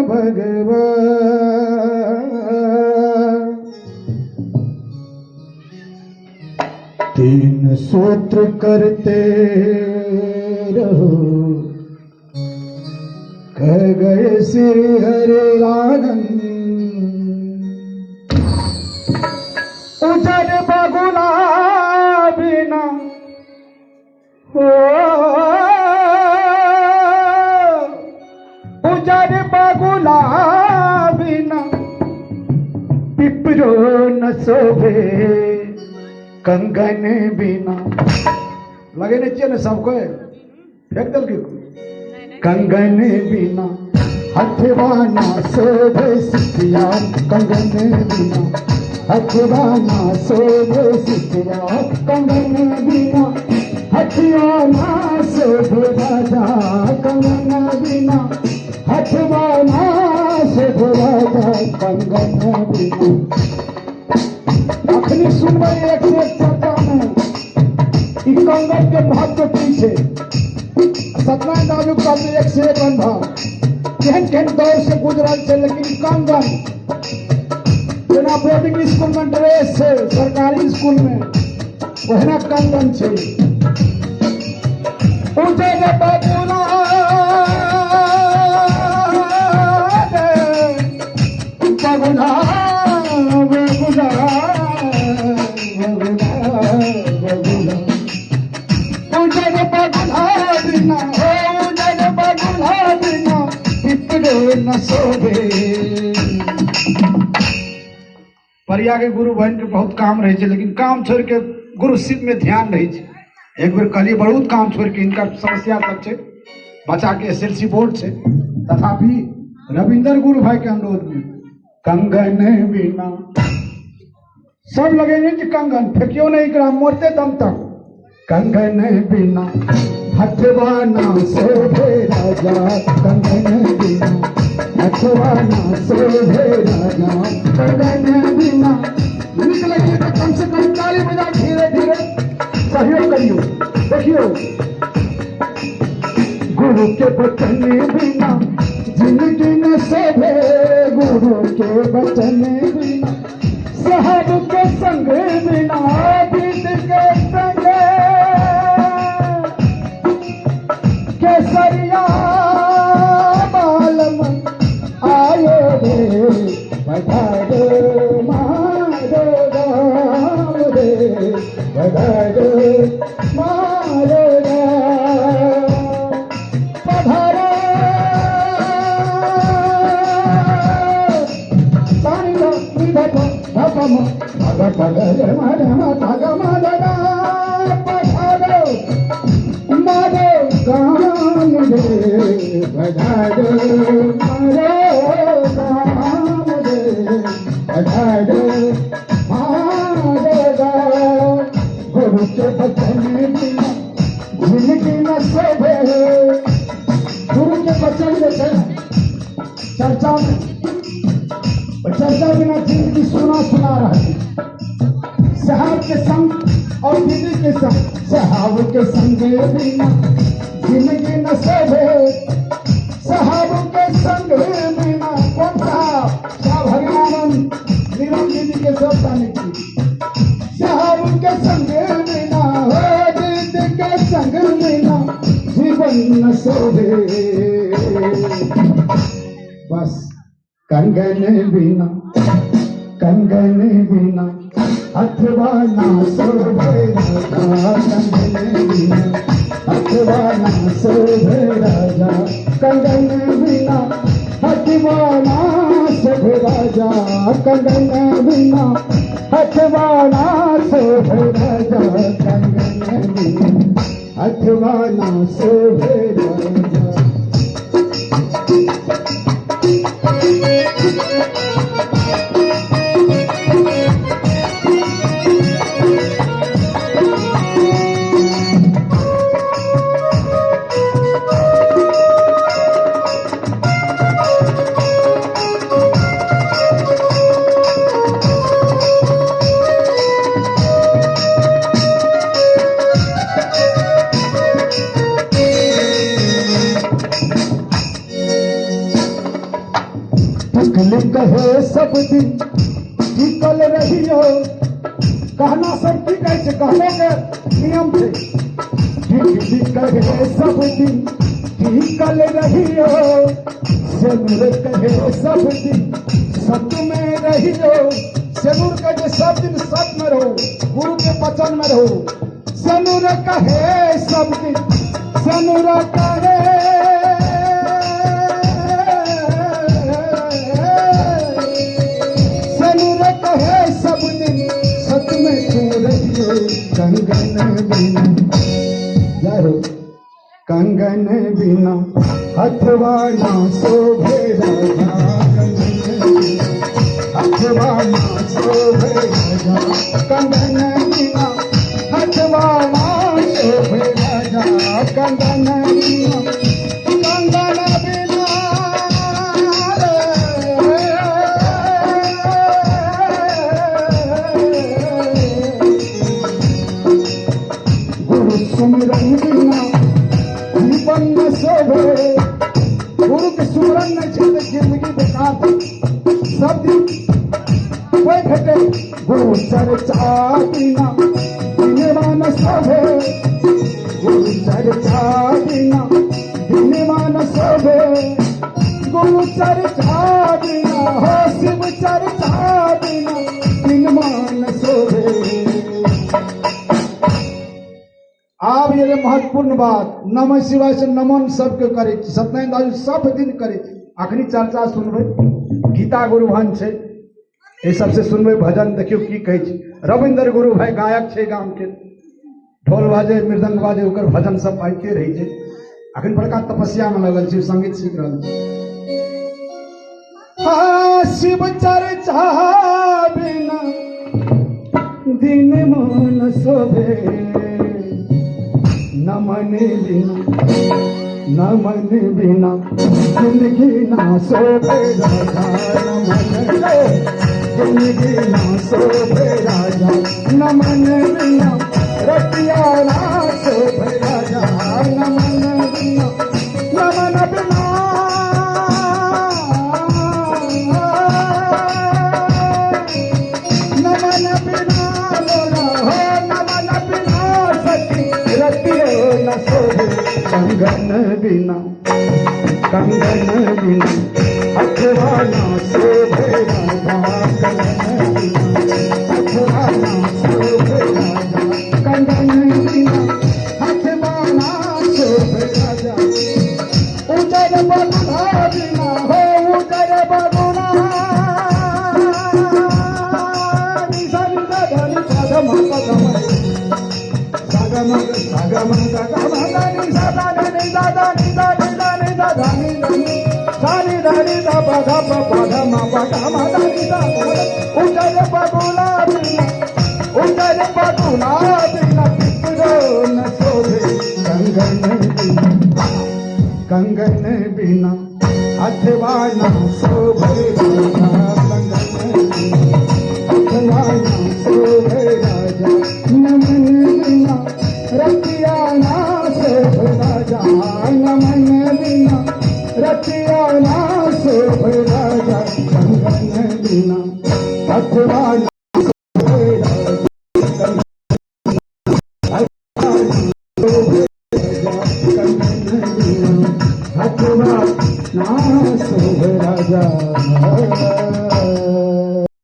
भगवान। तीन सूत्र करते रहो, कह गए श्री हरे आनंद। उजर बगुला बिना हो, उजर बगुला बिना पिपरो न शोभे, कंगन बिना। लगे नहीं चाहिए ना सबको, फेंक दल की। कंगन बिना हथवा ना शोभे सितिया, कंगन बिना हथवा ना शोभे सितिया, कंगन बिना हथिया ना शोभे राजा, कंगन बिना हथवा ना शोभे राजा, कंगन बिना। अखनी सुनबै एक से एक चर्चा में ई कंगन के महत्व की छै। सत्यनारायण दादू कहते एक से एक अनुभव, केहन केहन दौर से गुजरल छै, लेकिन कंगन जेना बोर्डिंग स्कूल में ड्रेस छै सरकारी स्कूल में, ओहिना कंगन छै। उजर बबुला बबुला बबुला बबुला बबुला, उजर बबुला बिना हो, उजर बबुला बिना पिपरो न शोभे। परिया के गुरु बहन के बहुत काम रहे छै, लेकिन काम छोड़ के गुरु शिव में ध्यान रहे छै। एक बेर कहलिए बहुत काम छोड़ के, इनका समस्या सब छै, बच्चा के एसएलसी बोर्ड छै, तथापि रविंदर गुरु भाई के अनुरोध में कंगन बिना सब लगेंगे कि कंगन फेंकियो नहीं एकरा मरते दम तक। कंगन बिना हथवा ना शोभे राजा, कंगन बिना हथवा ना शोभे राजा, कंगन बिना। नीक लगे तो कम से कम ताली बजा धीरे धीरे सहयोग करियो। देखियो गुरु के बचन बिना जिंदगी न शोभे, गुरु के बचन बिना साहब के संग बिना, दीद के संग केसरिया बालम आयो रे, पधारो मारो राम रे, पधारो मारो राम, पधारो सानी ध नि ध प ध प म ध प ग रे म रे म ध ग म ध ग, पधारो मारो राम रे, पधारो मारो राम रे, पधारो मारो राम। गुरु के बचन बिना जिंदगी न शोभे, गुरु के बचन जे छै चर्चा में, चर्चा बिना जिंदगी सुना सुना रही। साहब के संग और दीदी के संग, साहब के संग बिना जिंदगी न शोभे, साहब के संग बिना। कौन साहब? साहब हरिनारायण नीलम दीदी के सब जाने की। साहब के संग बिना हो, दीदी के संग बिना जीवन न शोभे। बस कंगन बिना, कंगन बिना हथवा ना शोभे राजा, कंगन बिना हथवा ना शोभे राजा, कंगन बिना हथवा ना शोभे राजा, कंगन बिना हथवा ना शोभे राजा, कंगन बिना हथवा ना शोभे राजा। टिकली कहे सब दिन टिकल रहियो। कहना सब की कहै छै, कहनो के नियम छै। टिकली कहे सब दिन टिकल रहियो, सेनुर कहे सब दिन सत में रहियो। सेनुर कहे जे सब दिन सत में रहो, गुरु के वचन में रहो। सेनुर कहे सब दिन, सेनुर कहे सेनुर कहे सब दिन सत में तू रहियो। कंगन बिना, जय हो, कंगन बिना हथवा ना शोभे राजा। कंगन बिना हथवा ना शोभे राजा। कंगन बिना हथवा ना शोभे राजा। कंगन बिना, कंगन बिना गुरु सुमिरन बिना जीवन न शोभे। गुरु के सुमिरन नहीं छै तऽ जिंदगी बेकार। सब दिन कोई भेटे गुरु चर्चा बिना दिनवा न शोभे। गुरु चर्चा बिना दिनवा न शोभे। गुरु चर्चा बिना हो शिव चर्चा बिना दिनवा न शोभे। आब ये महत्वपूर्ण बात, नमः शिवाय से नमन सबके करे छी, सत्यनारायण दास सब दिन करे छी। अखनी चर्चा सुनबै, गीता गुरु भन छै, एहि सबसे सुनबै भजन। देखियौ की कहै छै रविन्द्र गुरु भाई, गायक छै गाम के, ढोल बाजे मृदंग बाजे, ओकर भजन सब आबिते रहै छै। अखन बड़का तपस्या में लगल छी, संगीत सीख रहल छी। हाँ, शिव चर्चा बिना दिन मन शोभे। नमन बिना, नमन बिना जिंदगी ना शोभे राजा। नमन जिंदगी ना शोभे राजा। नमन बिना रतिया ना शोभे राजा। नमन बिना, नमन बिना, नमन बिना लोला हो, नमन बिना सखी रतियो न शोभे। कंगन बिना, कंगन बिना हथवा ना शोभे राजा। कंगन बिना हथवा ना शोभे राजा। कंगन बिना हथवा ना शोभे राजा। उजर बगुला बिना हो, उजर बगुला निसा निसा धनि सा ध म प ग म सा ग म ग सा ग म ग ग म ग नि सा धा नि नि धा धा नि धा नि धा नि धा धा नि धा नि सा नि धा नि धा प ध प प ध म प ग म ध नि धा ध। उजर बगुला बिना, उजर बगुला बिना पिपरो न शोभे। कंगन बिना, कंगन बिना हथवा ना शोभे राजा। कंगन बिना हथवा ना शोभे राजा। नमन बिना रतिया ना शोभे राजा। नमन बिना रतिया ना शोभे राजा। कंगन बिना हथवा ना शोभे राजा। कंगन बिना हथवा ना शोभे राजा।